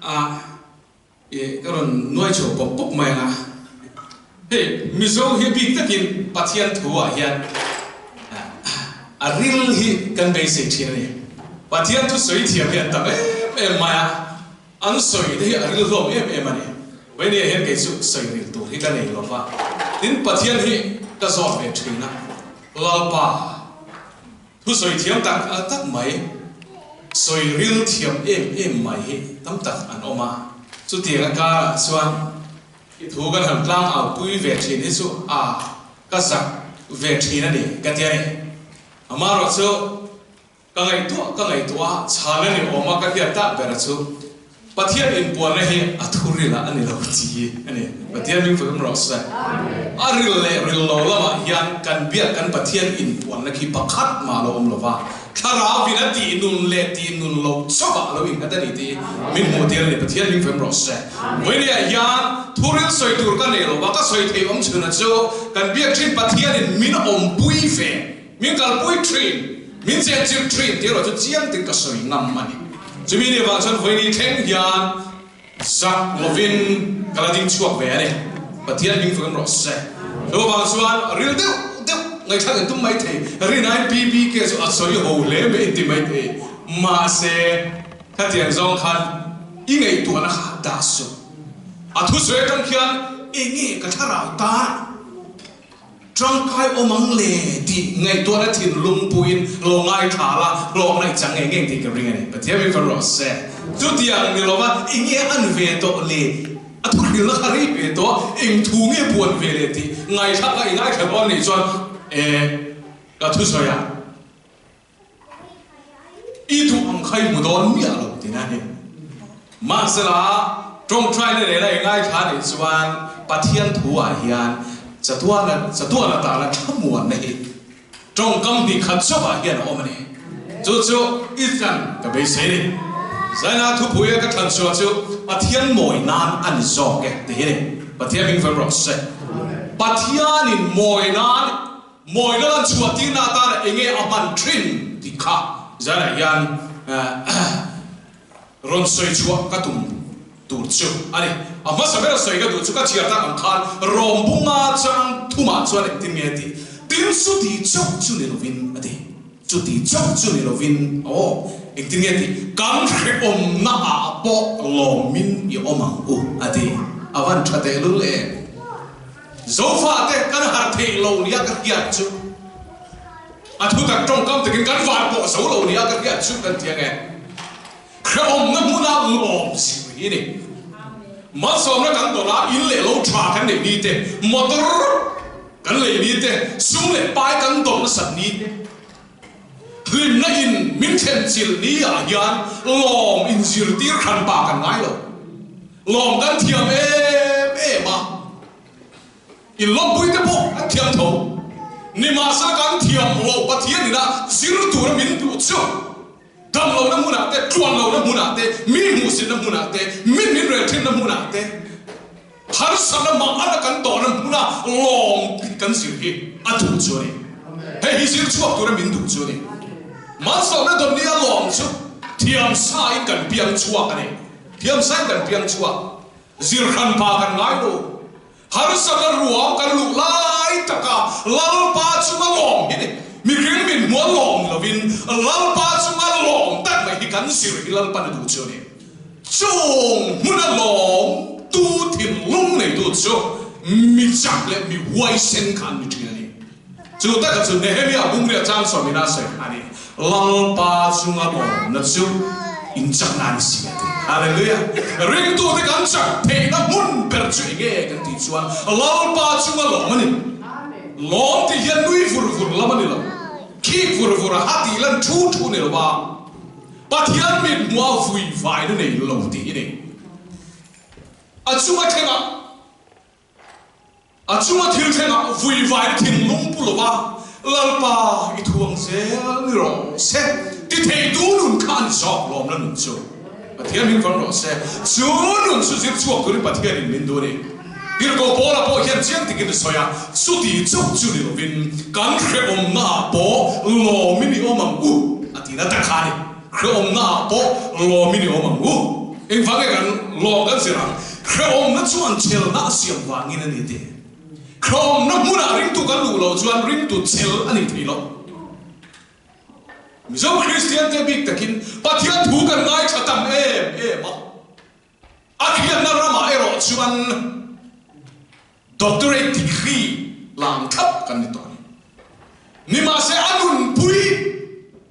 A i ka rawn nuai chho pawp pawp mai ang a. Hei Mizo hi bik takin Pathian thu ah hian a ril hi kan beisei thin a ni. Pathian thu sawi thiam hi an tam em em mai a, an sawi te hi a ril hlawm em em a ni. Vawinia hian kei chu sawi ril tur hi ka nei lo va, tin Pathian hi ka zawt ve thin a, Lalpa, Thusawi thiam tak tak mai, sawi ril thiam em em mai hi tam tak an awm a. Chutiang a karah chuan i thu kan han tlang au pui ve thin hi chu a ka zak ve thin a ni ka ti a ni. Amaherawh chu ka ngaihtuah ka ngaihtuah a, chhan a ni awm a ka hriat tak ber chu Pathian inpuanna hi a thu ril a ni lo chi a ni. Pathian hming fak rawh se. A ril leh ril lo lamah hian kan biak kan Pathian inpuanna khi pakhat mah lo awm lo va, Thlarau in a tih nun leh tih nun lo chauhah a lo innghat a ni tih min hmuh tir a ni. Pathian hming fak rawh se. Vawinia hian thu ril sawi tur ka nei lo va, ka sawi theih awm chhunah chu kan biak thin Pathianin min awmpui ve. Min kalpui thin, min chenchilh thin tih erawh chu chiang tin ka sawi ngam a ni. Chumi ni avang chuan vawiini thleng hian zak lovin ka la ding chhuak ve a ni. Pathian hming fak in rawh se. Chu avang chuan ril deuh deuh ngaihthlak in tum mai thei, rinai PBK chu a sawi ho hle mai in ti mai thei. Mahse, khatiang zawng khan i ngaihtuahna kha dah suh. A thusawi atang khian enge ka thlarau tan? Tangkai awm ang le tih ngaihtuahna thinlung puiin lo ngaithla la, hlawkna i chang ngei ngei tih ka ring a ni. Pathian min fan rawh se. Chutiang ni lova i nge an ve tawh le, a thuhrilna kha rei ve tawh, eng thu nge puan ve le tih ngaithlak a i ngaithla dawn nih chuan e ka thusawi ah I duh ang kha i hmu dawn miah lo tih na a ni. Mahsela, tawngtaina nena i ngaithla nih chuan Pathian thu ah hian chatuana chatuana tana thlamuanna hi tawngkam hnih khat chauh ah hian a awm a ni. Chu chu i tlan ka beisei a ni. Zaina thupui a ka thlan chhuah chu Pathian mawi nan a ni zawk e ti hi a ni. Pathian hming fel rawh se. Pathianin mawi nan Mawina lan chhuah tirna atana enge a hman thin tih kha zanah hian rawn sawi chhuah ka tum tur chu a ni. A hmasa ber sawi ka duh chu ka chhiar tak ang khan Rawmbunga chang thumah chuan engtin nge a tih? Tin chuti chauh chu ni lovin a ti. Chuti chauh chu ni lovin aw engtin nge a tih? Kan hrehawmna ah pawh lawmin i awm ang u a ti. A van tha tehlul em? Zofate kan harh theih lo nia ka hriat chu a thutak tawngkam takin kan van pawh zo lo nia ka hriat chu kan ti ange. Hrehawmna hmuna lawm zir hi ni. Malsawmna kan dawn a, in leh lo tha kan neih ni te, motor kan lei ni te, sum leh pai kan dawn nasat ni te, hlimna in min thlen chilh ni ah hian lawm inzirtir hranpa kan ngai lo. Lawm kan thiam em em a, in lawmpui te pawh an thiam tho. Nimahsela kan thiam loh Pathian ina zir tura min duh chu dam lohna hmunah te, tluan lohna hmunah te, mi hmuhsitna hmunah te, min min rel thinna hmunah te, harsatna hmang ana kan tawhna hmuna lawm kan zir hi a duh chu a ni. Hei hi zir chhuak tura min duh chu a ni. Malsawmna dawmnia lawm chu thiam sa in kan piang chhuak a ni. Thiamsain kan piang chhuak, zir hran pa kan ngai lo. Harsatna ruam kan luh lai taka Lalpa chunga lawm hi ni. Mihring min hmual lawm ni lovin Lalpa chunga lawm tak mai hi kan zir hi Lalpan a duh chu a ni. Chung hmuna lawm tu thinlung neitu chu mi chak leh mi huaisen kha an ni thin a ni. Chu taka chu Nehemia bungria chang sawmina sawi a ni, Lalpa chunga lawmna chu in chakna a ni si a ti. Hallelujah! Ringtute kan chak theihna hmun ber chu enge kan tih chuan Lalpa chunga lawm a ni. Lawm tih hian nui vur vur lam a ni lo, khik vur vur a ha tih lan thu thu ni lo a, Pathian mit hmuh a vui vaina nei lo tih hi ni. A chunga thlengah. A chunga thil thlengah vuivaina thinlung pu lova Lalpa i thuang zel ni rawh se ti theitu nun kha a ni zawk lawmna nun chu Pathian min vang rawh se. Chu nun chu zir chhuak turin Pathianin min duh a ni. Tirhkoh Paula pawh hian chiang takin a sawi a, chuti chauh chu ni lovin kan hrehawmna ah pawh lawmin i awm ang u a ti na tak kha a ni. Hrehawmna ah pawh lawmin i awm ang u. Engvang nge kan lawm kan zir ang? Hrehawmna chuan chelna a siam vangin a ni tih. Hrehawmna hmunah ringtu kan luh loh chuan ringtu chel a ni thei lo. Mizo Kristian te bik takin Pathian thu kan ngaithla tam em em a. A hriatna ramah erawh chuan Doctorate degree lang thlap kan ni tawh a ni. Nimahse a nunpui,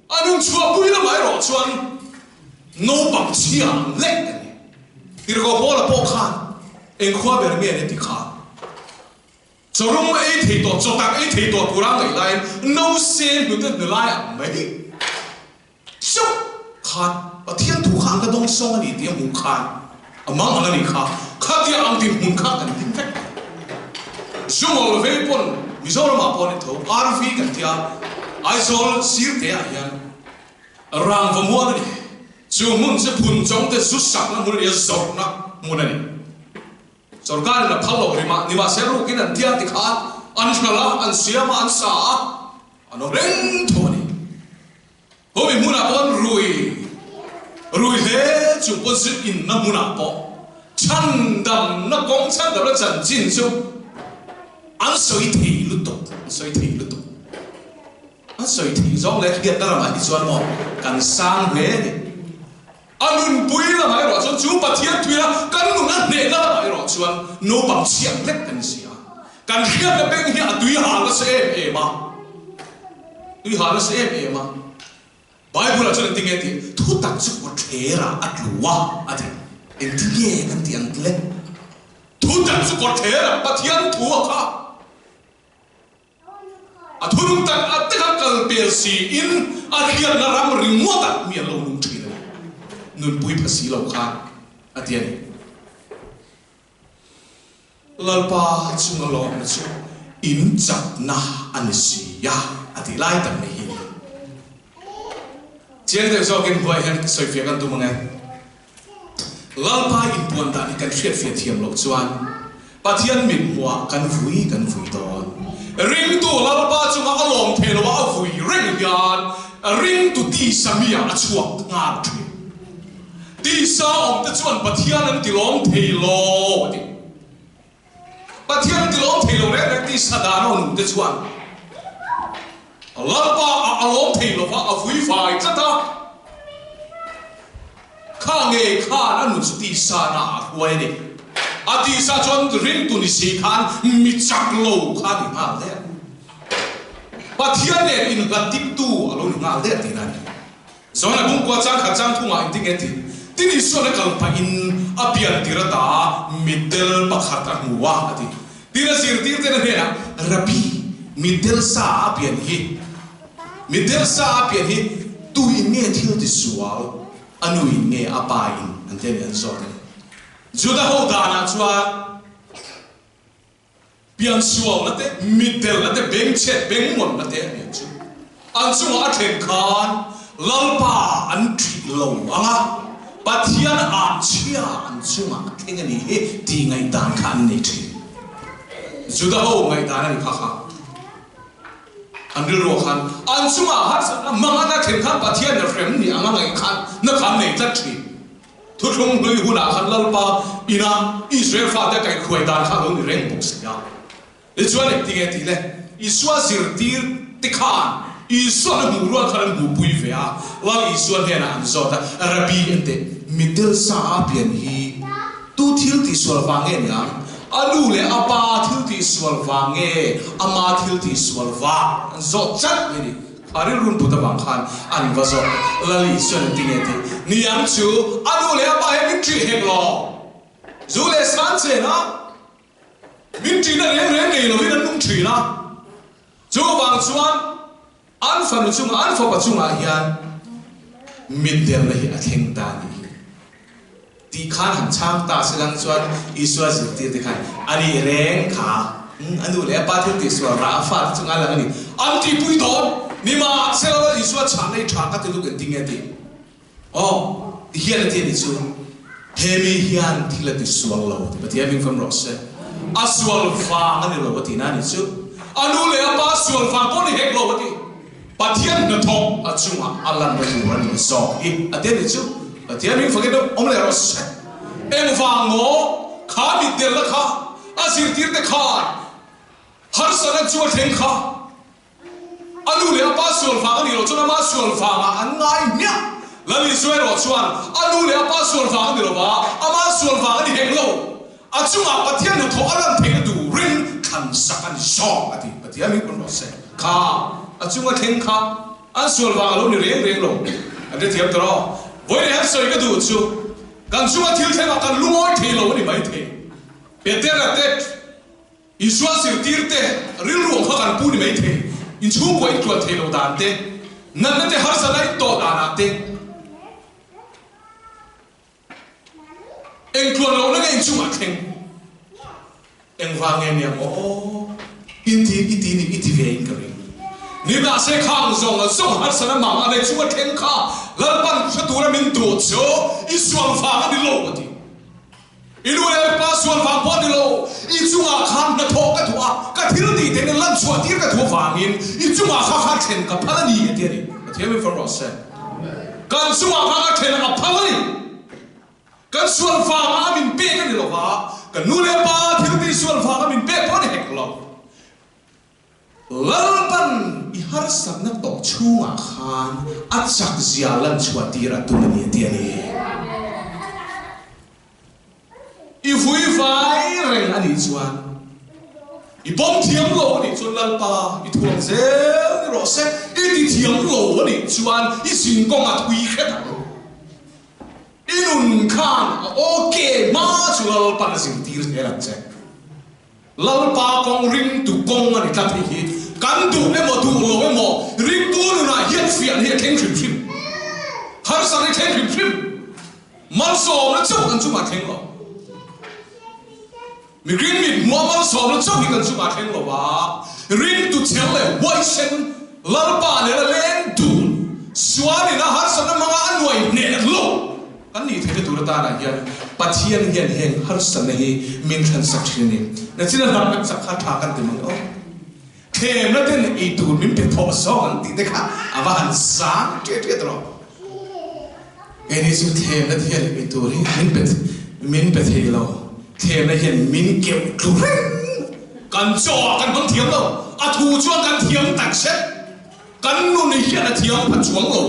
a nunchhuahpui lamah erawh chuan naupang chhia ang lek a ni. Tirhkoh Paula pawh khan eng khua ber nge ni ti khan Chawrum ei thei tawh, chawtak ei thei tawh tura ngaih laiin nose hnute hnu lai ang mai chauh khan Pathian thu kha an la dawng sawng a ni tih a hmuh khan a mang ang a nih kha, khatia ang dinhmun kha kan ding vek. Zungawl vei pawn Mizoramah pawh a ni tho, RV kan tia Aizawl sir te ah hian rangva mual a ni. Chu hmun chu phunchawng te zu sakna hmun a ni a, zawrhna hmun a ni. Sorkarin a phal loh rimah nimahse rukin an tia ti khan an hralh a, an siam a, an sa a, an awm reng tho a ni. Humi hmunah pawh an rui rui hle chung pawn zir inna hmunah pawh chhandamna kawng chhandamna chanchin chu an sawi thei lutuk, an sawi thei lutuk. An sawi thei zawng leh hriatna ramah hi chuan maw kan sang hle a ni. A nunpui lamah erawh chuan chu Pathian thuia kan nun a hnehna lamah erawh chuan naupang chhiat hlek kan ni si a. Kan hriatna beng hi a tui hal nasa em em a, tui hal nasa em em a. Bible-ah chuan engtin nge a tih? Thu tak chu kawtthlerah a tlu a, a ti. Engtin nge kan tih ang le? Thu tak chu kawtthlerah Pathian thu a kha. A thunung tak a taka kal pel siin a hriatna ram ringawtah mi an lo nung thin a ni. Nunpui pha si lo khan a ti a ni. Lalpa chunga lawmna chu in chakna a ni si a, a tih lai tak mai hi. Chiang deuh zawkin huai hian sawifiah kan tum ang e. Lalpa inpuan dan hi kan hriatfiah thiam loh chuan Pathian mit hmuhah kan vui kan vui dawn. Ringtu Lalpa chunga a lawm thei loha a vui reng hian ringtu tisa miah a chhuak nghal thin. Tisa awmte chuan Pathian an tilawm thei lo a ti. Pathian an tilawm thei lo reng reng tisa dan a awm te chuan Lalpa ah a lawm thei lo va, a vui fai tlat a. Kha ngei khan a nun chu tisa na ah a hruai a ni. A tisa chuan ringtu ni si khan mi chak lo kha a ni nghal der. Pathian nen inhlat diktu a lo ni nghal der tihna a ni. Zawhna bungkua chang khat chang thungah engtin nge tih? Tin Isua'n a kal pahin a pian tir ata mitdel pakhat a hmu a, a ti. Tin a zirtirten a hnenah, Rabbi, mitdel sa a pian hi, mitdel sa a pian hi tuin nge thil tisual, a nuin nge a pain an ti a ni an zawt a ni. Juda ho danah chuan, Piansualna te, mitdelna te, bengchhet bengngawtna te a nih chu. An chungah a thlen khan Lalpa an ṭih lo ang a, Pathian ah chhia an chungah a thleng a nih hi tih ngaihdan kha an nei ṭhin. Juda ho ngaihdan a ni kha kha. An rilruah khan an chungah harsatna hmang a thlen khan Pathian a hrem ni ang a ngaih khan na kha an nei tlat ṭhin. Thuthlung hlui hunah khan Lalpa ina Israel fate a kaihhruai dan kha a lo ni reng bawk si a. Tichuan engtinge tih le? Isua zirtir te khan Isua'n a hmuh rual khan an hmuhpui ve a, Lal Isua hnenah an zawt a, Rabbi, en teh, mitdel sa a pian hi tu thil tihsual vang nge niang? A nu leh a pa thil tihsual vang nge ama thil tihsual vang? An zawt chat mai a ni. A rilrun put avang khan an va zawk. Lali chuan engti nge tih niang chu a nu leh a pa hian min ṭih hek lo. Zu leh san chen a, min ṭihna reng reng nei lovin an nung ṭhin a. Chuvang chuan an fanu chungah, an fapa chungah hian mitdelna hi a thleng ta a nih hi. Tih khan han chhang ta se lang chuan Isua zirtir te khan a nih reng kha a nu leh a pa thil tih sual rah a fate chu ngai lang a ni. An tihpui dawn nimahsela Lal Isua chhahna i tha ka ti luk engtin nge tih? Aw, ti hian a ti a nih chu. He mi hian thil a ti sual lo ti Pathian hming fam rawh se. A sual vang a ni lo a tihna a nih chu. A nu leh a pa sual vang pawh ni hek lo a ti. Pathian hnathawk a chungah a lanna tur a nih zawk hi a ti a nih chu. Pathian hming fakin awm leh rawh se. Engvang maw kha mitdelna kha a zirtirte khan harsatna chu a thleng kha? A nu leh a pa sual vang a nih loh chuan ama sual vangah an ngai hmiah. Lal Isua erawh chuan a nu leh a pa sual vang a ni lo va, ama sual vang a ni hek lo. A chungah Pathian hnathawh a lan theihna turin thlan sak a ni zawk a ti. Pathian hi pawn rawh se. Kha a chunga thleng kha an sual vang a lo ni reng reng lo. An hrethiam ta rawh. Vawi leh han sawi ka duh chu kan chunga thil thlengah kan lungawi thei lo a ni maithei. Petera te. Isua zirtir te, rilru ang kha kan pu ni mai thei, inchhungkua intluan thei lo dan te, natna te harsatna intawh danah te, engtluan lohna nge inchungah thleng? Engvang nge nia maw aw? Inti i ti ni i ti ve in ka ring. Ni mahse khang zawng a zawng harsatna mang a nei chunga thleng kha Lalpan hre tura min duh chu i sual vang a ni lo a ti. I nu leh pa sual vang pawh ni lo, i chungah khan hnathawh ka duh a, ka thil tih te nen lan chhuah tir ka duh avangin i chungah kha kha thlen ka phal a ni, a ti a ni. Pathian min fawm rawh se. Kan chungah kha kha thlen a phal a ni. Kan sual vangah a min pek a ni lo va, kan nu leh pa thil tih sual vanga min pek pawh a ni hek lo. Lalpan i harsatna tawh chhungah khan a chak zia lan chhuah tir a tum a ni a ti a ni. I vui vai reng a nih chuan, i pawm thiam lo a nih chuan Lalpa i thuam zel ni rawh se, i ti thiam lo a nih chuan i zin kawng a thui hret ang. I nun khan a ok hma chu Lalpan a zirtir zel ang che. Lalpa kawng ringtu kawng a ni tlat hei hi kan duh emaw duh lo emaw ringtu nunah hian fiahna hi a thleng hrim hrim. Harsatna hi thleng hrim hrim. Malsawmna chauh kan chungah thleng lo. Mihring mit hmuha malsawmna chauh hi kan chungah thleng lo va, ringtu chher leh huaisen Lalpa nena leng dun sualin a harsatna hmanga a nuai hneh lo. Kan nih theihna tur atanah hian Pathian hian heng harsatna hi min thlansak thin a ni. Nachina hnam kan chak kha tha kan ti mang aw. Thlemna ten ei tur min pe thawh zawk ang tih te kha a va han sang ṭiat ṭiat rawh. Keini chu thlemna te hian ei tur hi min pe min pe thei lo. Thlemna hian min keuh tlu reng. Kan chaw ah kan hmang thiam lo. A thu chuan kan thiam tak zet. Kan nun hian a thiam pha chuang lo.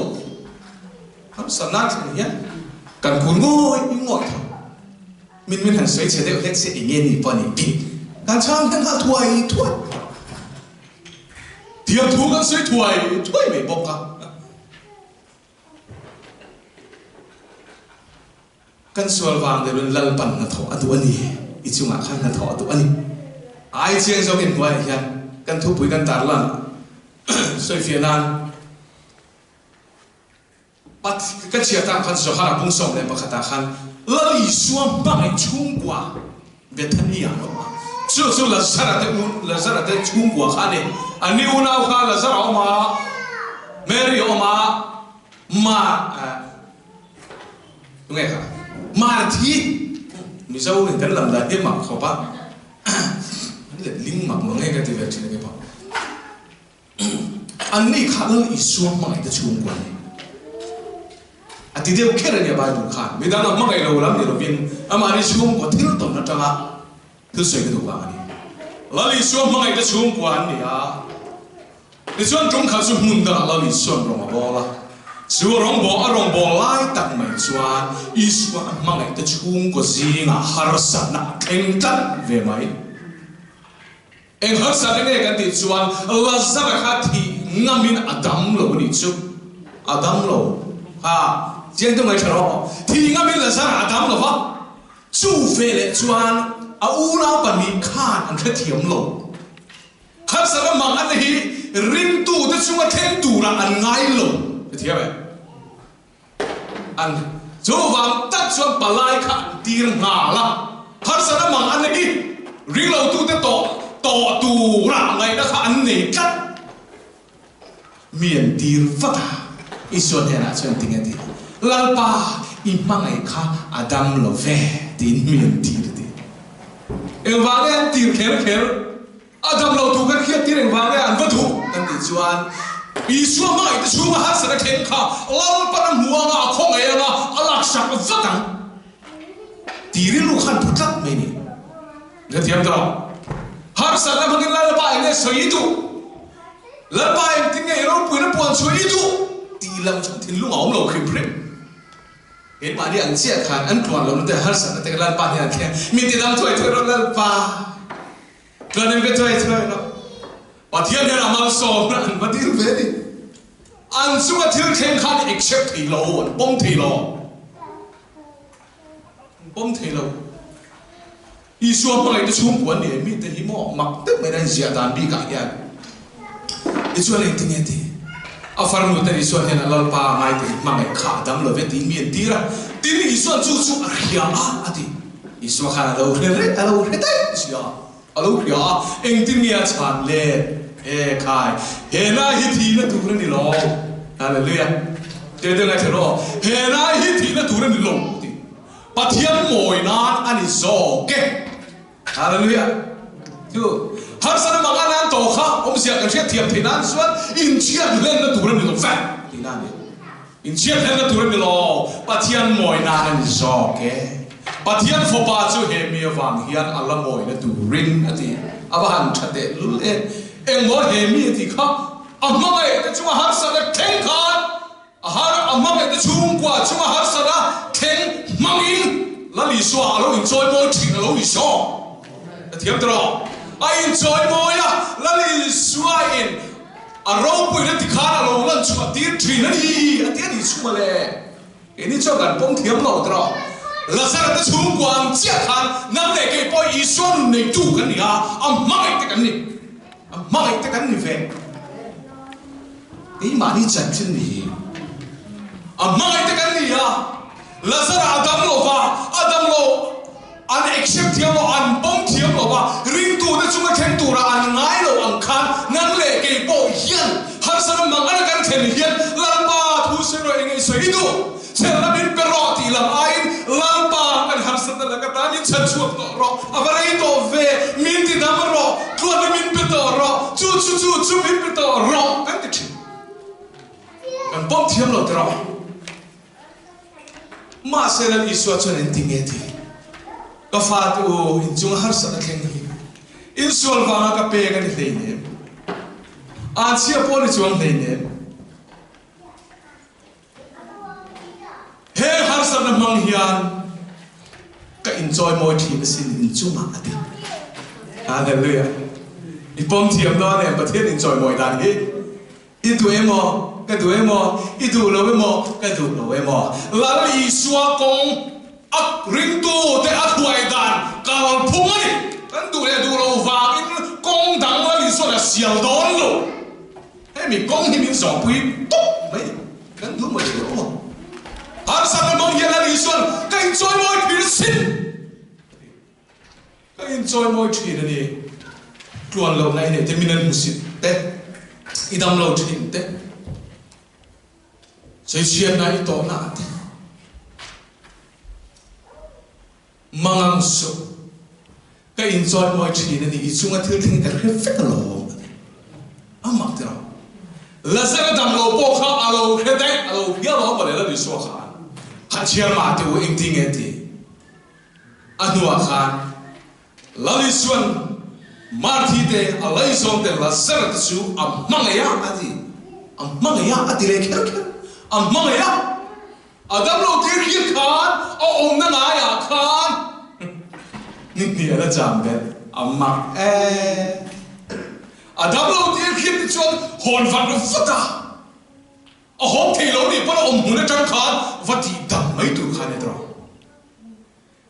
Hamsatna thleng hian kan kun ngawih ngawih tho. Min min han sawi chhe deuh hlek se eng nge ni pawh a ni tih kan chhang hian nghal thuai thuai. Thiamthu kan sawi thuai thuai mai bawk a. Kan sual vang deuhin Lalpan hnathawh a duh a ni, i chungah khan hnathawh a duh a ni. Ai chiang zawkin hnuaiah hian kan thupui kan tarlan sawifiah nan. Ka chhiat ah khan Johana bung 11 ah khan Lal Isua hmangaih chhungkua Bethany ah an awm a. Chu chu Lazara te u Lazara te chhungkua kha a ni. An ni unau kha Lazara a awm a, Mary a awm a, Mar tunge kha Marthi Mizo in kan lam dan hi mak khawp a, an letling mak mang nge ka ti ve thin a ni pawh. Anni kha Lal Isua hmangaih te chhungkua a ni. A ti deuh kher a nia Bible khan. Midang a hmangaih lo lam ni lovin amahni chhungkua thil tawn atanga thil sawi ka duh vang a ni. Lal Isua hmangaih te chhungkua an ni a. Tichuan tum khat chu hmun dangah Lal Isua'n rawng a bawl a. Chu a rawngbawl a rawngbâwl lai tak mai chuan Isua a hmangaih te chhungkaw zingah harsatna a thleng tlat ve mai. Eng harsatna nge kan tih chuan Lazara kha thih ngamin a dam lo a nih chu. A dam lo. Ha, chiang deuh mai tha rawh. Thih ngamin Lazara a dam lo va. Chu ve leh chuan a unau pahnih khan an hrethiam lo. Harsatna mang an hi ringtute chunga thleng turah an ngai lo. Hrethiam em? An chuvang tak chuan palai kha an tir nghal a, harsatna mang an hi ringlotute tawh tawh tura ngaihna kha an nei tlat. Mi an tir vat a, Isua hnenah chuan tinge ti? Lalpa, i hmangaih kha a dam lo ve tiin mi an tir ti. Engvang nge an tir kher kher? A dam lo tu kan hriat tir engvang nge an va duh kan tih chuan Isua hmangaih te chhunga harsatna thleng kha Lalpan a hmu anga a khawngaih anga a laksak vat ang. Tih rilru khan pu tlat mai ni. Hrethiam tawh. Harsatna hmangin Lalpa eng nge sawi i duh? Lalpa engtin nge i ropuina puan chhuah i duh? Tih lam chuan thinlung a awm lo hrim hrim. Keimahni ang chiah khan an tluan lohna te harsatna te Lalpa hian an thleng. Min ti dam thuai thuai rawh Lalpa. Tluan in ka thuai thuai rawh. Pathian hian a malsawmna an va dil ve ni. An chunga thil thleng khan i accept thei lo, an pawm thei lo. An pawm thei lo. Isua hmangaihte chhungkua an ni em mite hi maw mak deuh mai in ziah dan bikah hian Tichuan engtin nge ti? A farnu ten Isuan hian a Lalpa ngaite hi hmangaih kha a dam lo ve tiin mi an tir a. Tin, Isuan chu chu a hria a, a ti. Isua khan a lo hre reng, a lo hre daih si a, a lo hria a, engtin nge a chhan le? E khai, he lai hi thihna tur a ni lo. Hallelujah. Te te ngaithla rawh. He lai hi thihna tur a ni lo, a ti. Pathian mawi nan a ni zawk e. Hallelujah. Chu harsatna mang a nan tawh kha awmzia kan hriat thiam theih nan chuan inchhiat hlenna tur a ni lo ve tihna a ni. Inchhiat hlenna tur a ni lo, Pathian mawi nan a ni zawk e. Pathian fapa chu he mi avang hian a la mawina turin a ti. A va han tha teh lul e. Engmaw he mi a tih kha a hmangaih te chunga harsatna thleng khan A har a hmangaih te chhungkua chunga harsat a thleng hmangin Lal Isua a lo inchawi mawi thin a lo ni zawk. Ka thiam ta rawh. A inchawi mawi a, Lal Isua in a ropuina tikhan a lo lan chhuah tir thin a ni a ti a nih chu mawle. Keini chuan kan pawm thiam lo ta rawh. Lazara te chhungkua ang chiah khan nang leh kei pawh Isua nun neitu kan ni a, a hmangaih te kan ni. A hmangaih te kan ni ve. Keimahni chanchin ni hi a hmangaih te kan ni a, Lazara a dam lo va, a dam lo an accept thiam lo, an pawm thiam lo va, ringtute chunga thleng tura an ngai lo ang khan nang leh kei pawh hian harsatna mang ana kan thlen hian Lalpa thu sawi rawh eng nge sawi i duh? Chhelna min pe rawh tih lam aiin Lalpa kan harsatna laka tan in chhan chhuak tawh rawh, a va rei tawh ve, min ti dam rawh, tluanna min pe tawh rawh, chu chu chu chu min pe tawh rawh kan ti thin. Kan pawm thiam lo tawh. Mahse Lal Isua chuan engtin nge ti? Ka fate u, inchunga harsatna thleng hi insual vanga ka pek a ni hleinem. Anchhia pawh ni chuang hleinem. He harsatna hmang hian ka inchawimawi thin asin inchungah a ti. Hallelujah. I pawm thiam dawn em Pathian inchawimawi dan hi? I duh emaw? Ka duh emaw? I duh lo emaw? Ka duh lo emaw? Lal Isua kawng a ringtu te a hruai dan kalphung a ni. Kan duh leh duh lo vangin kawng dang Lal Isua'n a sial dawn lo. Hemi kawng hi min zawhpui tawp mai kan duh mai lo maw? Harsatna hmang hian Lal Isua'n ka inchawimawi thin sin a ti. Ka inchawimawi thin a ni. Tluan lohna i neih te, min an hmusit te, i dam lo thin te, sawichhiatna i tawhna te, Mangang suh. Ka inchawimawi thin a ni, i chunga thil thleng ka hre vek alawm a ti. A mak ti rawh. Lazara dam lo pawh kha a lo hre daih, a lo hria lo mawle Lal Isua khan. Han chhiar mah teh u engtin nge ti. A hnuah khan Lal Isua'n Marthi te, a laizawm te, Lazara te chu a hmangaih a a ti. A hmangaih a a ti leh kher kher. A hmangaih a. A damlo tir hlir khan a awmna ngaiah khan ni hnih a la cham belh a mak e. A damlo tir hlir te chuan hawn vat vat a, a hawm thei lo nih pawn a awm hmun atang khan va tih dam mai tur khan ni tawh.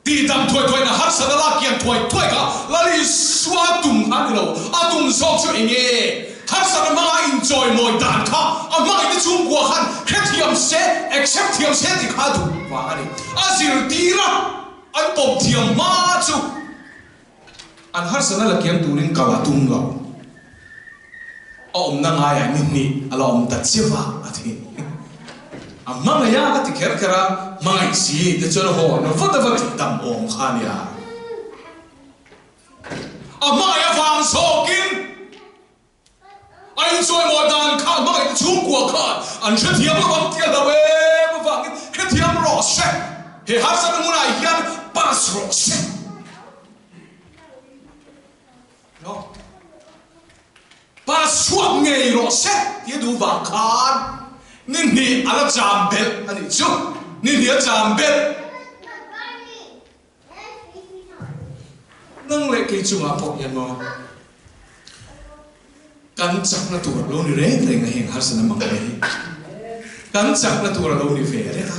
Tihdam thuai thuai na harsat a lak kian thuai thuai kha Lal Isua tum kha a ni lo. A tum zawk chu eng nge? Harsat a hmanga inchawimawi dan kha a hmangaihte chhungkua khan hrethiam se, accept thiam se tih kha a duh vang a ni. A zirtir a, an pawm thiam hma chu an harsatna la kiam turin kal a tum lo. A awmna ngaiah ni hnih a la awm ta chiah a, a ti. A hmangaih a, a ti kher kher a, hmangaih si te chuan haw na vat a va tih tam awm kha a nia. A hmangaih avang zawkin a inchawimawi dan kha hmangaih te chhungkua khan an hrethiam lo ang tih a hlau em avangin hrethiam rawh se. He harsatna hmunah hian. pass rawh se. No. Pass chhuak ngei rawh se tih a duh vang khan ni hnih a la cham belh a nih chu. Ni hnih a cham belh. Nang leh kei chungah pawh hian maw kan chakna tur a lo ni reng reng a heng harsatna mang mai hi kan chakna tur a lo ni ve reng a,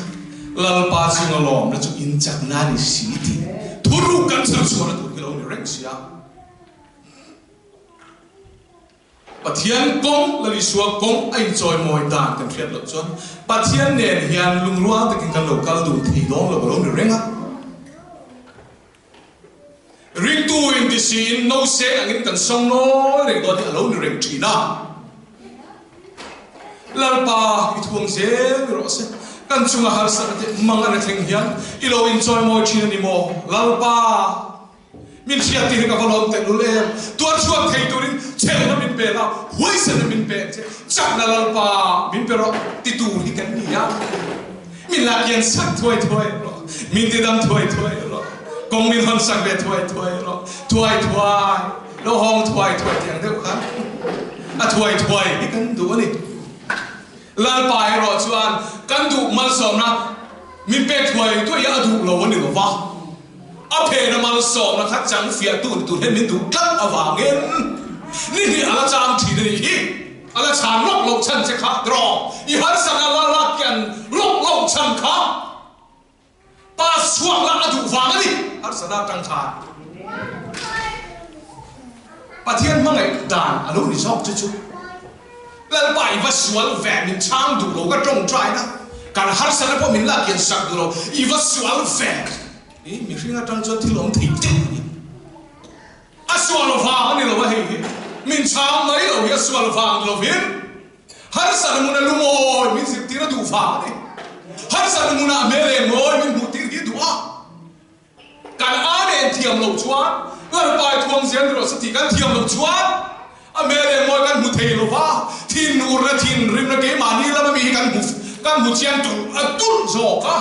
Lalpa chunga lawmna chu in chakna a ni si tih thuruk kan chhar chhuahna tur hi lo ni reng si a. Pathian kawng, Lal Isua kawng a inchawimawi dan kan hriat loh chuan Pathian nen hian lungrual takin kan lo kal dun thei dawn lo a lo ni reng a. Ringtu inti siin nose angin kan sawng nawi reng dawn hi a lo ni reng thin a. Lalpa i thuang zel ni rawh se. Kan chunga harsatna te mang a thleng hian i lo inchawimawi thin a ni maw? Lalpa! Min hriat tih hi ka va lawm teh lul em. Tuar chhuak thei turin chhelna min pe la, huaisenna min pe ang che, chakna Lalpa min pe rawh ti tur hi kan ni a. Min la kian sak thuai thuai rawh, min ti dam thuai thuai rawh, kawng min hawn sak ve thuai thuai rawh, thuai thuai, lo hawng thuai thuai tih ang deuh khan a thuai thuai hi kan duh a ni. Lalpa erawh chuan kan duh malsawmna min pek thuai thuai hi a duh lo a ni lo va. A phena malsawmna kha chang fiah tu ni tur hian min duh tlat avangin ni hnih a la chang thin a nih hi. A la chhan lawk loh chhan che kha tiraw? I harsatna la lak kian lawk loh chhan kha pass chhuak la a duh vang a ni. Harsatna atang khan Pathian hmangaih dan a lo ni zawk chu chu. Lalpa i va sual ve min chhang duh lo ka tawngtaina kan harsatna pawh min la kian sak duh lo i va sual ve i mihring atang chuan thil awm thei deuh a ni. A sual vang a ni lo a hei hi min chhang mai lo hi a sual vang ni lovin harsatna hmuna lungawi min zirtir a duh vang a ni. Harsatna hmunah hmel eng mawi min hmuh tir hi a duh a. Kan Amen thiam loh chuan Lalpai thuang zel ni rawh se tih kan thiam loh chuan a hmel eng mawi kan hmu thei lo va, thinurna thinrimna keimahni lama mi hi kan hmu kan hmu chiang tulh a tulh zawk a.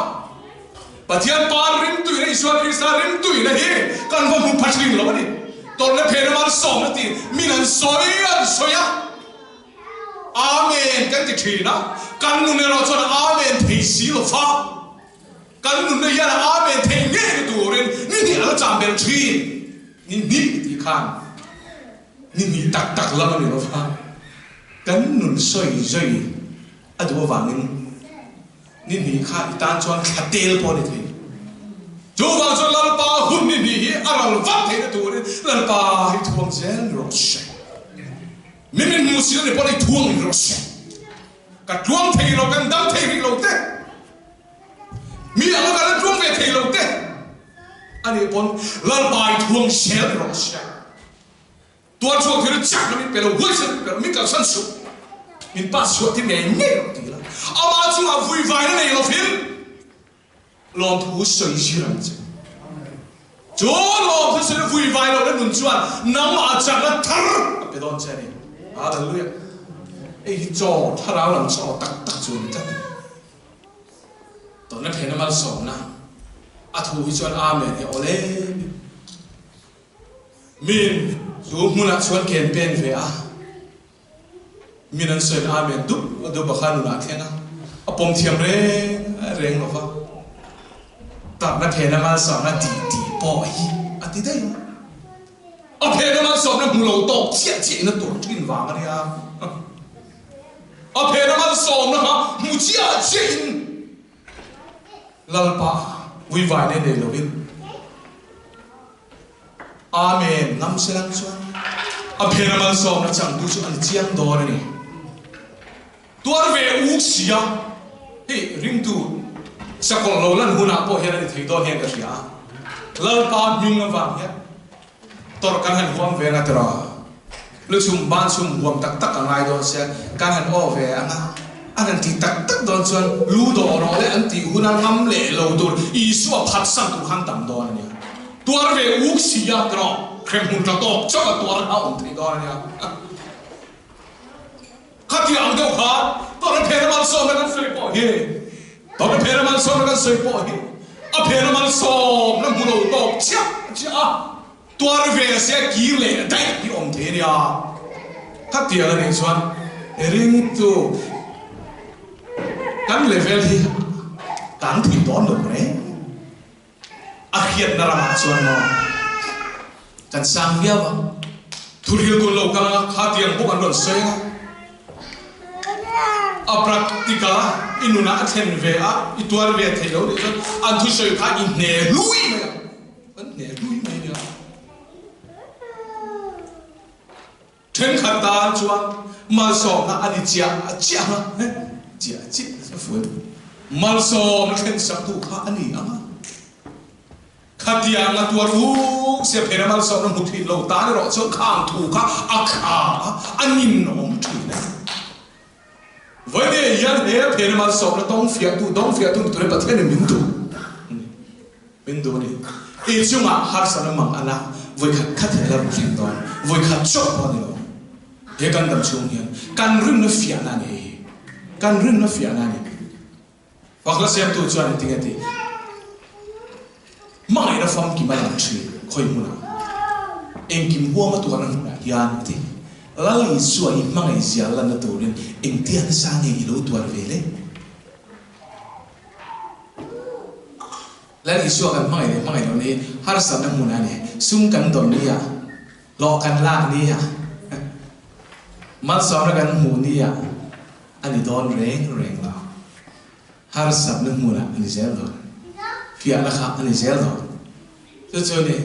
Pathian Pa rimtuina Isua Krista rimtuina hi kan va hmu pha thin lo a ni. Tawrhna phena malsawmna tih min an sawi an sawi a. Amen kan ti thin a, kan nun erawh chuan Amen thei si lo va. Kan nunna hian a Amen theih ngei na turin ni hnih a la cham ber thin. Ni hnih tih khan ni hnih tak tak lam a ni lo va, kan nun sawi zui a duh avangin ni hnih kha i tan chuan thla tel pawh a ni thei. Chuvang chuan Lalpa hun ni hnih hi a ral vat theihna turin Lalpa hi thuang zel ni rawh se. Min inhmuh silo ni pawh i thuang ni rawh se. Ka tluang thei lo, kan dam thei rih lo te. Mi anga kan la tluang ve thei lo te a nih pawn Lalpa i thuang zel rawh se. Tuar chhuak thil chak na min pe lo, huaisa min pe lo, min kalsan suh, min pass chhuah tir ngei ngei rawh ti la. Amah chungah vuivaina nei lovin lawmthu sawi zir ang che. Chu lawmthu sawi vuivai lohna nun chuan nangmah chakna thar a pe dawn che a ni. Hallelujah. Hei hi chaw thlarau lam chaw tak tak chu a ni tlat a ni. Tawrhna phena malsawmna a thu hi chuan Amen hi aw lem in min chu hmunah chuan ken pen ve a, min an sawiin Amen dup dup a kha nunah a thleng a, a pawm thiam reng reng lo va, tawrhna phena malsawmna tih tih pawh hi a ti daih a. A phena malsawmna hmu lo tawk chiah chiah in a tur thin vang a nia. A phena malsawmna kha hmu chiah chiah in Lalpa uivai nei nei lovin Amen ngam se lang chuan a phena malsawmna changtu chu a ni chiang dawn a ni. Tuar ve uk sia, hei ringtu sakawlh lo lan hunah pawh hian a ni thei dawn hian ka hria a, Lalpa hming avang hian tawrh kan han huam ve anga tiraw, luchhum banchhum huam tak tak a ngai dawn sia, kan han aw ve anga, an han tih tak tak dawn chuan lu dawh rawh le an tih huna ngam leh lo tur Isua phatsan tur khan tam dawn a nia. Tuar ve uk sia tiraw, hremhmun tla tawk chauh a tuar a awm thei dawn a nia. Khatiang ang deuh khan Tawrh phena malsawmna kan sawi pawh hi, Tawrh phena malsawmna kan sawi pawh hi. A phena malsawmna hmu lo tawk chiah chiah a, tuar ve se kir leh daih hi awm thei a nia. Khatiang a nih chuan ringtu kan level hi kan thei dawn lo reng. A hriatna ramah chuan maw kan sang viau a, thuril tun lo kal anga khatiang bawk an rawn sawi anga, a practical a i nunah a thlen ve a, i tuar ve thei lo nih chuan an thusawi kha i hne hlui mai a, kan hne hlui mai nia. Thenkhat tan chuan malsawmna a ni chiah chiah ang a, chiah chiah a fuh em? Malsawmna thlensaktu kha a ni ang a, khatiang a tuar uk sia phena malsawmna hmu thin lo tan erawh chuan khang thu kha a kha a, a ninawm thin a. Vawiin hian he phena malsawmna tawng fiahtu, dawng fiahtu ni turin Pathianin min duh a ni. Min duh a ni. I chungah harsatna mang a la, vawikhat khat hi a la rawn thleng dawn, vawikhat chauh pawh a ni lo. He kan dam chhung hian kan rinna fiahna a ni hei hi. Kan rinna fiahna a ni. Pakla siamtu chuan engtin nge tih? Hmangaihna famkim a lang thin khawi hmunah? Engkim huam a tuarna hmunah hian a ti. Lal Isua i hmangaih zia lanna turin engtia nasa nge i lo tuar ve le? Lal Isua kan hmangaih leh hmangaih loh ni harsatna hmunah a ni. Sum kan dawn ni ah, hlawh kan lak ni ah, malsawmna kan hmuh ni ah a ni dawn reng reng lo. Harsatna hmunah a ni zel dawn. Fiahna kha a ni zel dawn. Chu chu ni.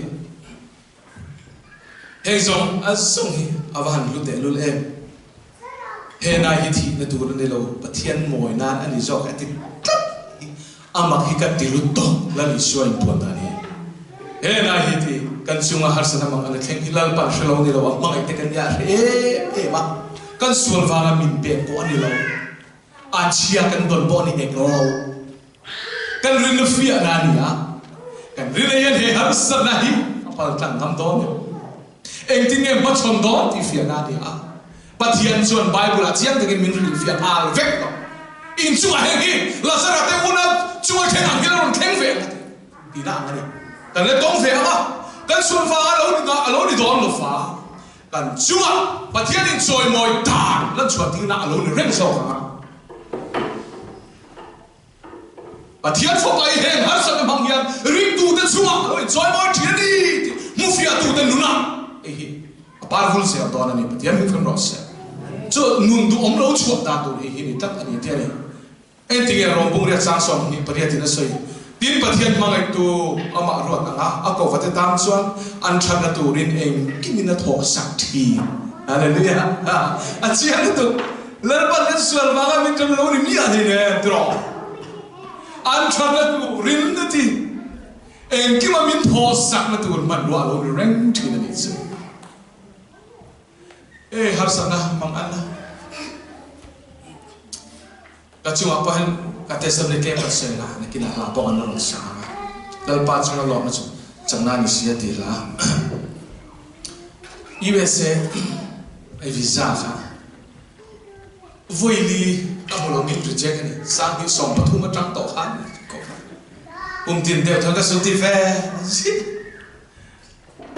Heng zawng a zawng hi a va han hlu tehlul em. He nai hi thihna tur a ni lo, Pathian mawi nan a ni zawk a ti tlat hi a mak hi ka ti lut tawh Lal Isua inpuan dan hi. He nai hi ti kan chunga harsatna mang a la thleng hi Lalpan hre lo ni lo a hmangaih te kan nia hre em em a, kan sual vanga min pek pawh a ni lo. A chhia kan dawn pawh a ni hek lo. Kan rinna fiahna a ni a, kan rinna hian he harsatna hi a paltlang ngam dawn em? Engtin nge hmachhawn dawn tih fiahna a ni a. Pathian chuan Bible-ah chiang takin min hrilhfiah nghal vek tawh. Inchungah heng hi Lazara te una chunga thleng ang hian a rawn thleng ve ang a ti. Tihna ang a ni. Kan la tawng ve ang a, kan sual vanga a lo ni dawn lo fa. Kan chungah Pathianin chawimawi dan lan chhuah tirna a lo ni reng zawk ang a. Pathian fapa i heng harsatna hmang hian ringtute chungah a lo inchawimawi thin a ni tih hmufiahtute nunah hei hi a par vul zel dawn a ni. Pathian hmuh fem rawh se. Chu nun duhawm lo chhuah dan tur hei hi ni tlat a ni tih a ni. Engtinge Rawmbung riat sang 28 in a sawi? Tin, Pathian hmangaihtu amah ruat anga a kovate tan chuan an thatna turin engkimin a thawh sak thin. Hallelujah! A chiang lutuk! Lalpan kan sual vanga min ṭan lo ni miah hlei nen tiraw? An thatna turin a ti. Engkima min thawh sakna tur hmanrua a lo ni reng thin a nih chu. E harsatna mang an a. Ka chungah pawh hian ka testimony tlem kan sawi la, nakinah hla pawh kan la rawn sang ang a. Lalpa chunga lawmna chu chakna ni si a ti hla. USA i visa kha vawi ka hmu lo min reject a ni. 2013 atang tawh khan kum tin deuh khan ka sulti ve zin.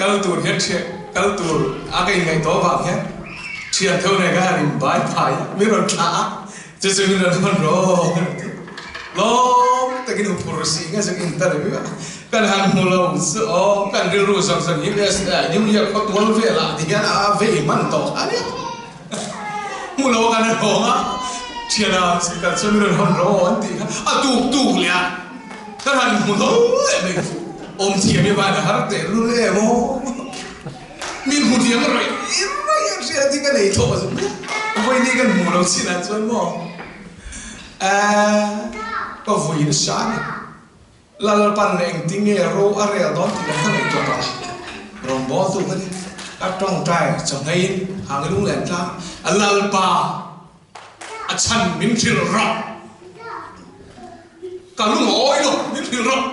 Kal tur hian thian kal tur a ka inngaihtuah vang hian thian theuh nen ka han inbai phai a, min rawn thlah a, chu chu min rawn hawn rawh a rawn ti. Lawm takin u phur si nge chu interview a kan han hmu lo chu aw, kan rilru zawng zawng USA New York khaw tual velah ti hian a vei hman tawh kha ania. Hmu lo a kan han hawng a, thiana kal chuan min rawn hawn rawh an tih kha a tuk tuk leh a. Ka han hmu lo leh mai chu awm thiam i van a har teh lul em aw. Min hmu thiam raih raih a hria tih ka nei thawh chu vawiin kan hmu lo chin ah chuan maw eh ka vui nasa a ni. Lalpan engtin nge ro a rel dawn tih kan ka ngaihtuah tawh a. Rawngbawltu ka ni. Ka tawngtai chawhngeiin hang i lunglen tlang a Lalpa a chhan min hrilh rawh. Ka lungawi lo, min hrilh rawh.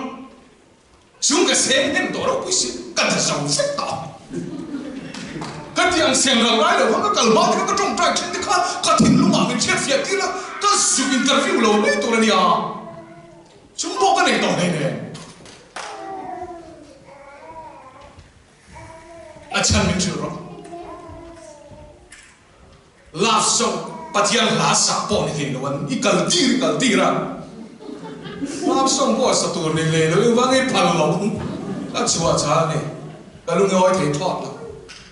Chung ka seng hnem tawh ropui si, ka da zo vek tawh. Ka ti ang seng ral lai lo kha ka kal hma te kha ka tawngtai thin te kha ka thinlungah min hriatfiah tir a, ka zuk interview lo mai tur a nia. Chung pawh ka nei tawh hleinem. chhan min hrilh rawh. Love song Pathian hla sak pawh ni hlei lo an i kal tir i kal tir a, love song pawh sa tur ni hlei lo engvang nge phal lo ka chhuah chhal a ni, ka lungawi thei thawt lo,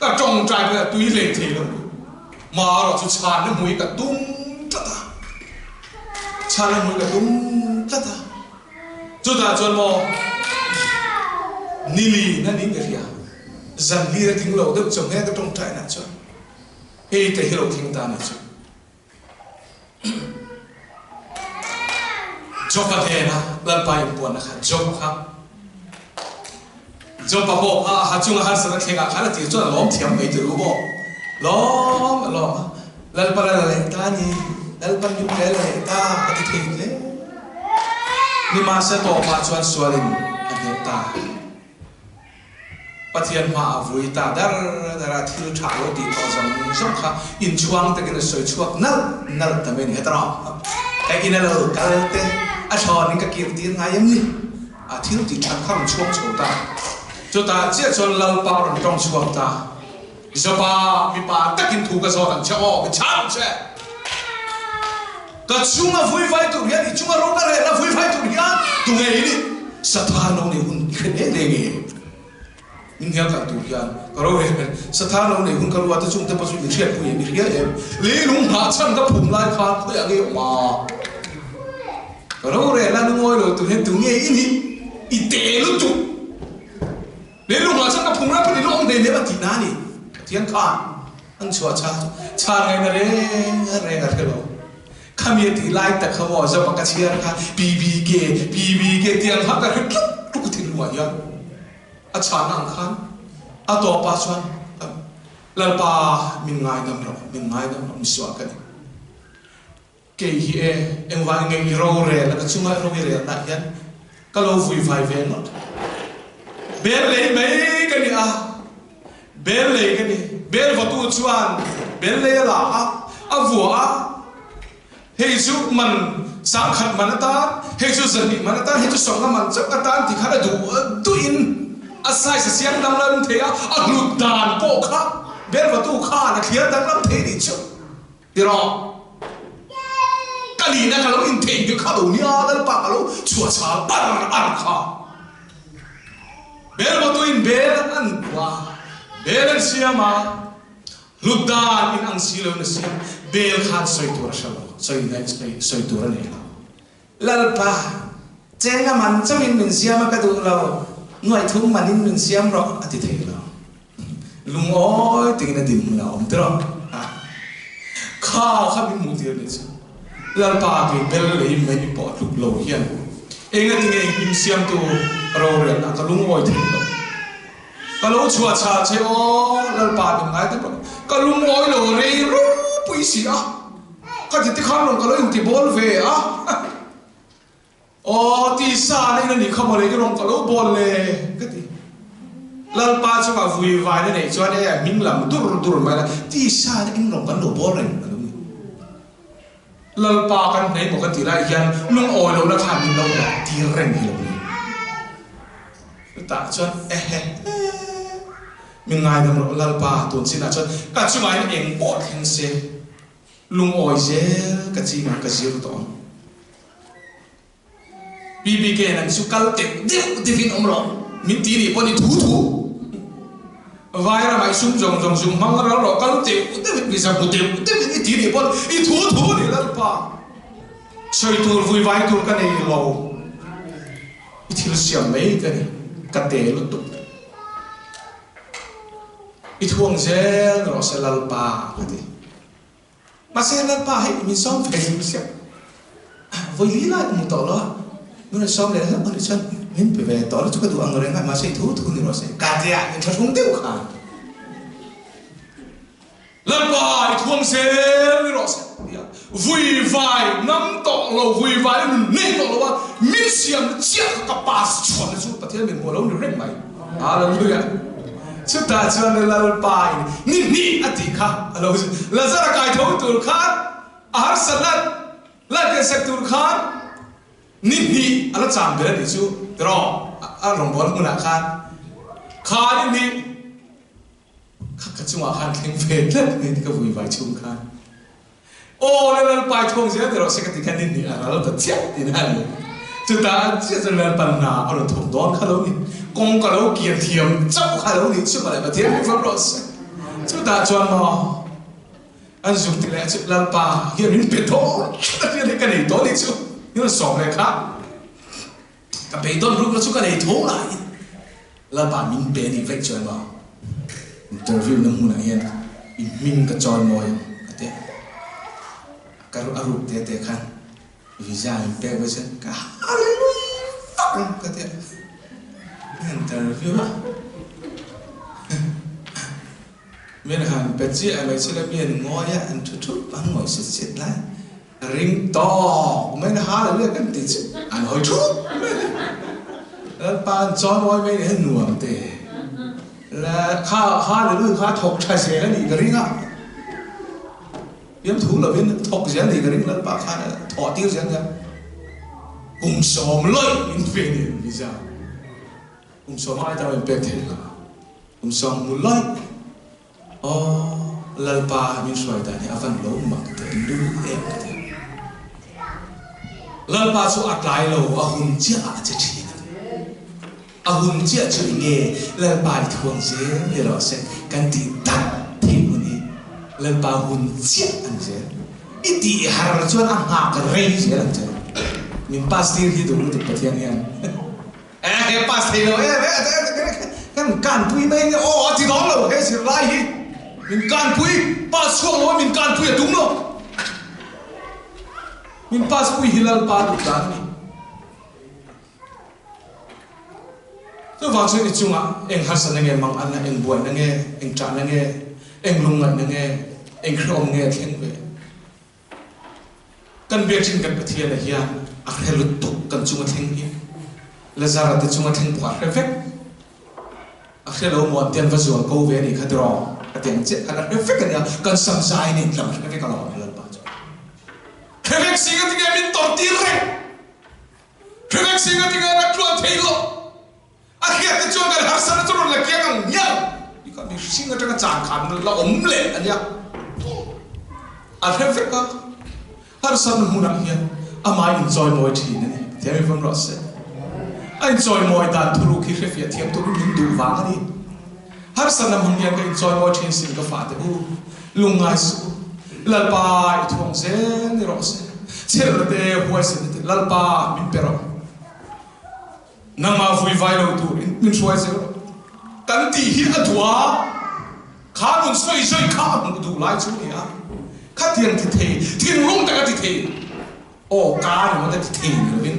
ka tawngtai pawh a tui hlei thei lo marawh chu chhanna hmui ka tum tlat a, chhanna hmui ka tum tlat a. Chutah chuan maw nili na niin ka hria, zan hlir a tling lo deuh chauh nge ka tawngtainah chuan hei te hi lo thleng ta ni chu. Job-a hnena Lalpa inpuanna kha Job kha Job-a pawh kha a ha chunga harsatna thlengah khan a tir chuan a lawm thiam mai ti ru maw? Lawm a lawm a, Lalpa la la leh ta ni, Lalpa min pe la leh ta a ti thei hle. Nimahse tawpah chuan sualin a hneh ta. Pathian hmaah a vui ta dar dar a, thil tha lo tih tawh zawng zawng kha inchhuang takin a sawi chhuak nalh nalh ta mai a ni. Heta rawh, ka ina lo kal te a thlawnin ka kir tir ngai em ni? A thil tih that kha rawn chhuak chho ta. Chutah chiah chuan Lalpa rawn tawng chhuak ta. Joba, mipa takin thu ka zawt ang che aw, mi chhang che. Ka chunga vui vai tur hian, i chunga ro ka rehna vui vai tur hian tunge i nih? Satha lo nei hun i hre hle hle nge? Min hnial kal tur hian ka ro reh hmel. Satha lo nei hun ka ruat a chungte pawh chu i hriatpui em, i hria em? Leilung nghah chhan ka phum lai khan khawiah nge awm a? Ka rorel a lungawi lo tur hian tunge i nih? I te lutuk! Leilung nghah chhan ka phum lai pawn i lo awm hlei lem a tih na a ni. Pathian khan an chhuah chhan chu chhan ngaihna reng reng a hre lo. Khami a tih lai tak kha maw Zapa ka chhiar kha PBK, PBK tiang kha ka hre tluk tluk a thinlungah hian. A chhahna ang khan a tawpah chuan Lalpa min ngaidam rawh, min ngaidam rawh misual ka ni. Kei hi e, engvangin nge i rorel a ka chunga i ro i relna hian ka lo vui vai ve ngawt. Bel lei mai ka ni a, bel lei ka ni. Bel vatu chuan bel lei a la a, a vuah a. Hei chu man sangkhat man atan, hei chu zahnih man atan, hei chu sawmna man chauh atan ti khan a duh duhin a size a siam danglam thei a, a hlut dan pawh kha belvatu khan a thliar danglam thei nih chu ti rawh. Ka nihna ka lo intheihnghilh kha lo nia, Lalpa ka lo chhuahchhal ar ar kha. Belvatuin bel an kua, bel an siam a. Hlut dan in ang si lo in a siam, bel khan sawi tur a hre lo, sawi sawi sawi tur a nei lo. Lalpa, cheng a man chauh in min siam a ka duh lo, nuaih thum man in min siam rawh a ti thei lo. Lungawi takin a dinhmun a awm tirh a, kha kha min hmuh tir nih chu. Lalpa kei bel lei mai pawh tluk lo hian engatinge engkim siamtu rorelna ka lungawi thei lo. Ka lo chhuah chhah che aw, Lalpa min ngai ta rawh. Ka lungawi lo rei ropui si a, ka ti tikhan rawn ka lo inti bawl ve a. Aw tisa na in a nih kha mawle i rawn ka lo bawl le ka ti. Lalpa chungah vui vain a neih chuan e a hming lam dur dur mai la, tisa na in rawn kan lo bawl reng a lo ni. Lalpa kan hnei maw ka ti lai hian lungawi lohna khan min lo dah tir reng hi lo ni. Chutah chuan ehe min ngaidam rawh Lalpa tun chinah chuan ka chungah hian eng pawh thleng se lungawi zel ka chingah ka zir tawh ang. PBK nang chu kal teuh deuh deuhin awm rawh min ti nih pawh ni thu thu. Vairamah i sum zawng zawng zung hmang ral rawh kal teuh deuhin visa hmu teuh deuhin i ti nih pawn i thu thu ni Lalpa sawi tur vui vai tur ka nei lo. I thil siam mai ka ni, ka te lutuk. I thuang zel rawh se Lalpa ka ti. Mahse Lalpa hei min sawm ve hlim siam. Vawi li lai ka hmu tawh lo a, min rawn sawm leh hlauh a nih chuan min pe ve tawh lo chu ka duh ang reng a, mahse i thu thu ni rawh se ka ti a, min thlahrung deuh khan. Lalpa i thuam zel ni rawh se tia vui vai ngam tawh lo, vui vai a nun nei tawh lo a, min siam na chiah kha ka pass chhuah na chu Pathian min hmuh lo ni reng mai. Hallelujah! Chutah chuan Lalpa in ni hnih a tih kha a lo zir. Lazara kai tho tur khan a harsatna laikensak tur khan ni hnih a la cham ber a nih chu tiraw a rawngbâwl hmunah khan kha ni hnih. Kha ka chungah khan thleng ve tlat mai ka vui vai chhung khan. Aw le Lalpa i thuang zel rawh se ka ti khan ni a ral ta chiah tihna a ni. Chutah an chiah chuan Lalpa hna a rawn thawk dawn kha lo ni. Kawng ka lo kian thiam chauh kha lo ni chu mawle Pathian hming fam rawh se. Chutah chuan maw an zuk ti leh chu Lalpa hian min pe dawn tlat a hriat hi ka nei tawh ni chu. Ni rawn sawm leh kha ka beidawn rukna chu ka nei tho laiin Lalpa min pe anih vaih chuan maw interview na hmunah hian i hming ka chawi mawi ang a ti a, ka a ruk te te khan visa min pek vaih chuan ka hallelujah vak ang ka ti a, interview a min han pe chiah mai chu le mi an ngawi a an thu thup an ngawih sit sit lai. Ring tawk mai na hallelujah kan ti chu an hawi thup mai le. Lalpa an chawn awi mai ni hi nuam te. Le kha hallelujah kha thawk tha zel a nih ka ring a. Piam thu lovin thawk zel nih ka ring Lalpa khan thawh tir zel nia. Kum sawm lawih min pe ni visa. Kum sawm ai tam in pek thei lo. Kum sawm mu lawih. Aw Lalpa min hruai dan hi a van lo mak teh lul em ka ti. Lalpa chu a tlai lo a hun chiah ah a che thin a ni. A hun chiah chu enge Lalpa i thuang zel ni rawh se kan tih tak theih hun hi Lalpa hun chiah a ni zel. I tih har chuan a nghak rei zel ang che. Min pass tir hi duh lutuk Pathian hian. Eh he pass thei lo em eh kan kanpui mai nia aw a ti dawn lo he zirlai hi min kanpui pass chhuak lo a min kanpui a tum lo min pass pui hi Lalpa duh dan a ni chuvang chuan i chungah eng harsatna nge mang anna eng buaina nge eng ṭahna nge eng lungngaihna nge eng hrehawm nge thleng ve Kan biakṭhin kan Pathian-a hian a hre lutuk kan chung a thleng hi. Lazara te chung a thleng pawh a hre vek. A hre lo maw an ti an va zual ko ve a nih kha tiraw? A ti ang chiah khan a hre vek a nia, kan sam zai nen tlang a hre vek alawm Lalpa chu. Hre vek si ka ti nge min tawrh tir reng. Hre vek si ka ti nge ka tluan thei lo. A hriat te chuan kan harsatna chu rawn la kiang ang hian i kha mihring atanga chan khan la awm leh a nia. A hre vek a, harsatna hmunah hian amah inchawimawi thin a ni. Thiam i vawm rawh se. A inchawimawi dan thuruk hi hrefiah thiam turin min duh vang a ni. Harsatna hmang hian ka inchawimawi thin sin ka fate u, lungngai suh u. Lalpa i thuang zel ni rawh se. Chhelna te, huaisenna te Lalpa min pe rawh. Nangmah vui vai lo tur in min hruai zel rawh. Kan tih hi a duh a, kha nun sawi sawi kha a hmuh duh lai chu a ni a, khatiang ti thei, thinlung taka ti thei, aw ka ringawt a ti thei ni lovin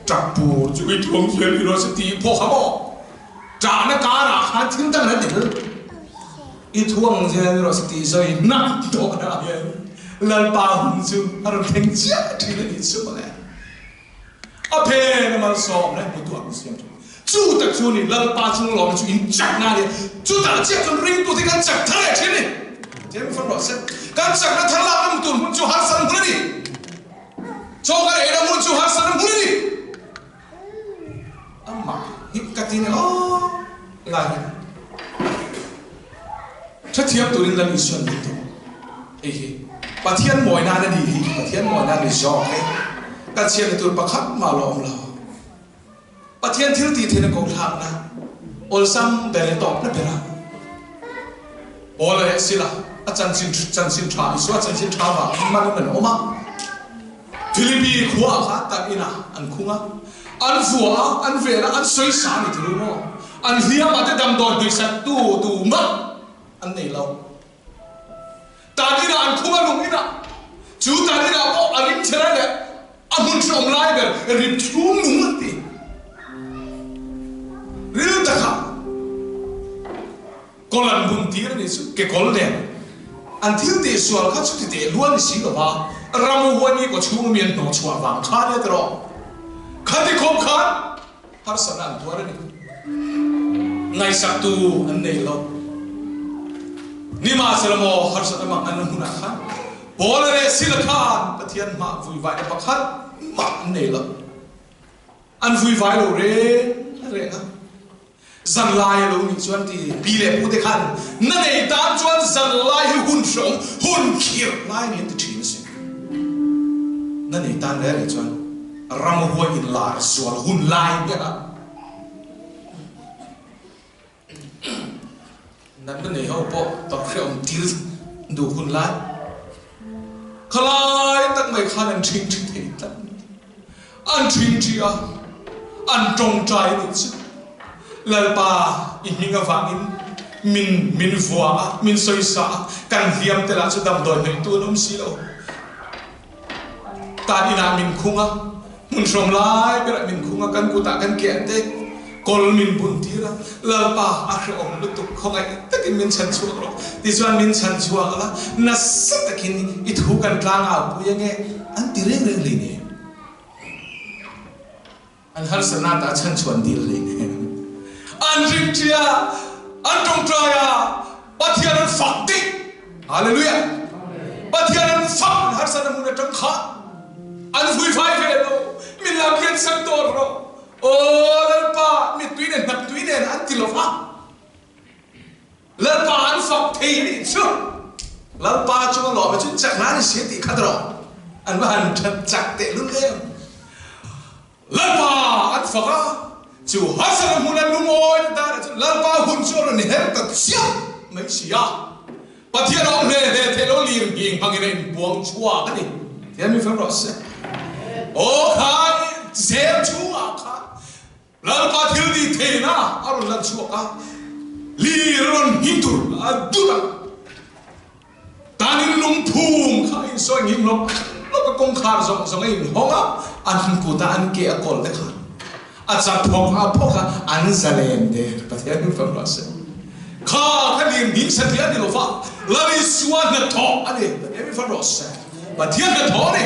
ṭap pur chu i thuam zel ni rawh se tih pawh kha maw ṭahna karah khan thil dang an ti tel. I thuang zel ni rawh se tih sawi nak tawhna hian Lalpa hun chu a rawn thleng chiah ṭhin a nih chu mawle. A phen a malsawm le hmutu an siam thin. Chu tak chu ni Lalpa chung lawmna chu in chakna a ni. Chutah chiah chuan ringtute kan chak thar leh thin a ni. Tia mi fan rawh se. Kan chakna thar lakna hmu tur hmun chu harsatna hmun a ni. Chaw kan eina hmun chu harsatna hmun a ni. Amah hi ka ti ni aw lai hi. Hrethiam turin Lal Isuan min duh. Hei hi Pathian mawi nan a ni hi, Pathian mawi nan ni zawk e. Kan chhiatna tur pakhat mah lo awm lo. Pathian thil tih theihna ko thlakna awlsam ber leh tawpna bera Paula leh Sila a chanchin chanchin tha Isua chanchin tha vangin man an awm a. Philippi khua ah khan tan inah an khung a, an vua a, an vel a, an sawisa a ni ti lo maw? An hliam ah te damdawi hnaihsak tu tu mah an nei lo. Tan inah an khung a, lung inah. Chu tan inah pawh a rim che lai leh a hmun hrehawm lai ber rip chhung nung an ti. Ril takah Kawl an bun tir a nih chu kekawl nen an thil tih sual kha chuti teh luan ni si lova ram huai mi kaw chhung mi an hnawh chhuah vang kha nia tiraw khati khawp khan harsatna an tuar a ni. Ngaihsaktu an nei lo. Nimahsela maw harsatna mang an la hmunah khan Paula leh Sila khan Pathian hmah vuivaina pakhat mah an nei lo. An vuivai lo reng reng a. Zanlai a lo nih chuan ti pi leh pu te khan na nei tan chuan zanlai hi hun hreawm, hun khirh lai niin ti thin a si. Na nei tan reng reng chuan ramhuai inlar zual hun lai hian a. Natna nei ho pawh tawrh hrehawm tir duh hun lai khalai tak mai khan an ṭhing ṭhi thei tlat. An ṭhing ṭhi a, an ṭawngṭai a nih chu. Lalpa i hming avangin min min vua a, min sawisa a, kan hliam te lah chu damdawi hnaihtu an awm si lo. Tan inah min khung a, hmun hrawm lai berah min khung a, kan kutah kan keh te kawl min bun tir a, Lalpa a hrehawm lutuk khawngaih takin min chhan chhuak rawh tichuan min chhan chhuak la, nasa takin i thu kan tlang au pui ange an ti reng reng hlei nen. An harsatna ta chhan chhuan dil hlei nen. An ringṭi a, an ṭawngṭai a, Pathian an fak dih. Hallelujah! Pathian an fak, an harsatna hmun aṭang khan an vuifai ve lo. Min lam hian sak dawn rawh. Aw Lalpa, mittui nen hnaptui nen an ti lo va. Lalpa an fak thei a nih chu. Lalpa chunga lawm hi chu chakna a ni si tih khat rawh. An va han that chak tehlul em. Lalpa an fak a, chu harsatna hmuna lungawi na darah chuan Lalpa hun chu a rawn her ta chiah mai si a. Pathian a awm hle hle theih lo lir nghing hmangin a inpuang chhuak a ni. Thian mi fam rawh se. Aw khai zel chhungah khan Lalpa thil tih theihna a rawn lan chhuak a, lir a rawn nghing tur a dut a. Tanin lungphum kha a insawi nghing lawk lawk a, kawngkhar zawng zawng a inhawng a, an kut a an ke a kawl te kha a chat phawk a phawk a, an zalen der. Pathian hming fam rawh se. Kha kha lir nghing satliah a ni lo va, Lal Isua hnathawh a ni. Pathian hming fam rawh se. Pathian hnathawh a ni.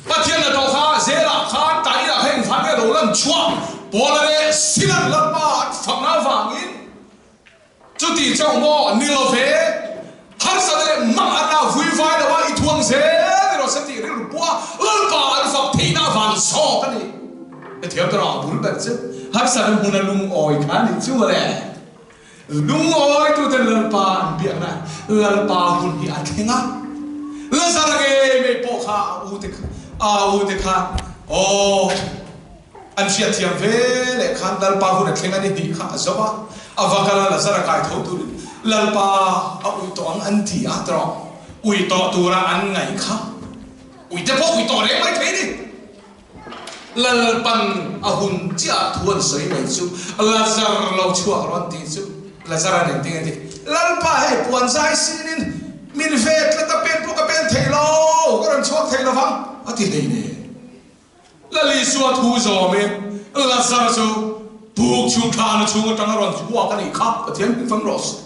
Pathian hnathawh kha zelah khan Tainah kha engvang nge lo lan chhuah? Paula leh Silan Lalpa an fakna avangin Chuti chauh maw ni lo ve, harsatna leh mak an la vui vai lo a, i thuang zel erawh se tih rilru pawh a Lalpa an fak theihna avang zawk a ni. Hetiang te rawh a bul ber chu harsatna hmuna lungawi kha a nih chu le. Lungawituten Lalpa an biakna Lalpa hun hi a thleng a, Lazara ngei mai pawh kha a u te kha a u te kha aw. An hriatthiam ve leh khan Lalpa hun a thleng a ni tih kha a zo a, a va kal a, Lazara kai tho turin Lalpa a ui tawh ang an ti a, tawh ui tawh tura an ngaih kha ui te pawh ui tawh reng mai thei ni. Lalpan a hun chiah thu an sawi mai chu Lazar lo chhuak rawh an tih chu Lazara nen ting a ti, Lalpa hei puan zai sinin min vet tlat a, pen pawh ka pen thei lo, ka rawn chhuak thei lovang a ti hlei nen. Lal Isua thu zawmin Lazara chu puk chhung thlana chhung atang a rawn chhuak a nih kha, Pathian hming fam rawh se.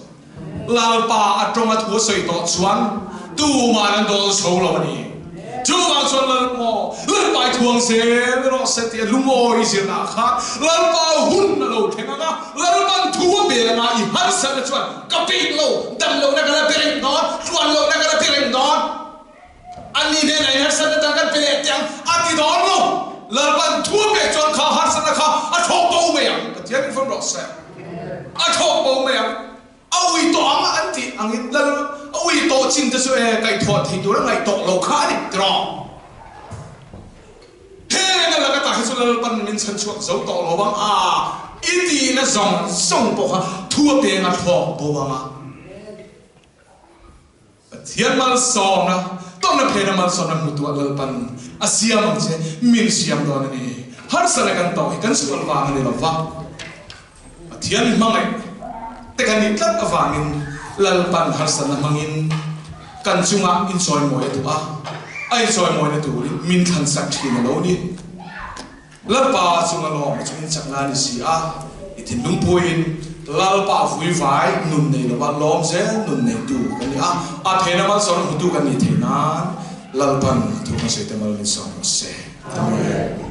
Lalpa a tawng a thu a sawi tawh chuan tuman an dawl chho lo a ni. Chuvang chuan Lalpa, Lalpa i thuang zel rawh se tih a lungawi zirna ah khan Lalpa hun a lo thleng ang a, Lalpan thu a bel anga i harsatna chuan ka peih lo, dam lohna ka la pe reng dawn, tluan lohna ka la pe reng dawn. Anni hnenah in harsatna dang kan pe leh teh ang a ti dawn lo. Lalpan thu a pek chuan kha harsatna kha a thlawk bo mai ang. Pathian in fam rawh se. A thlawk bo mai ang. A ui tawh ang an tih angin Lal a ui tawh chin te chu e kaihthawh thei tur a ngaih tawh lo kha a ni tiraw. Heng a laka tah hi chu Lalpan min chhan chhuak zo tawh lo ang a, i tihna zawng zawng pawh kha thu a peng a thlawk bo ang a. Pathian malsawmna, tawrhna phena malsawmna hmutuah Lalpan a siam ang che, min siam dawn a ni. Harsatna kan tawh hi kan sual vang a ni lo va, Pathian hmangaih te kan nih tlat avangin Lalpan harsatna hmangin kan chungah inchawimawi a duh a, a inchawimawina turin min thlansak thin a lo ni. Lalpa chunga lawm chu in chakna a ni si a, i thinlung puiin Lalpa vuivai nun nei lova lawm zel nun neitu kan ni a, a phena malsawm hmutu kan nih theih nan Lalpan a thu hmasawi te mal min sawm rawh se. Amen.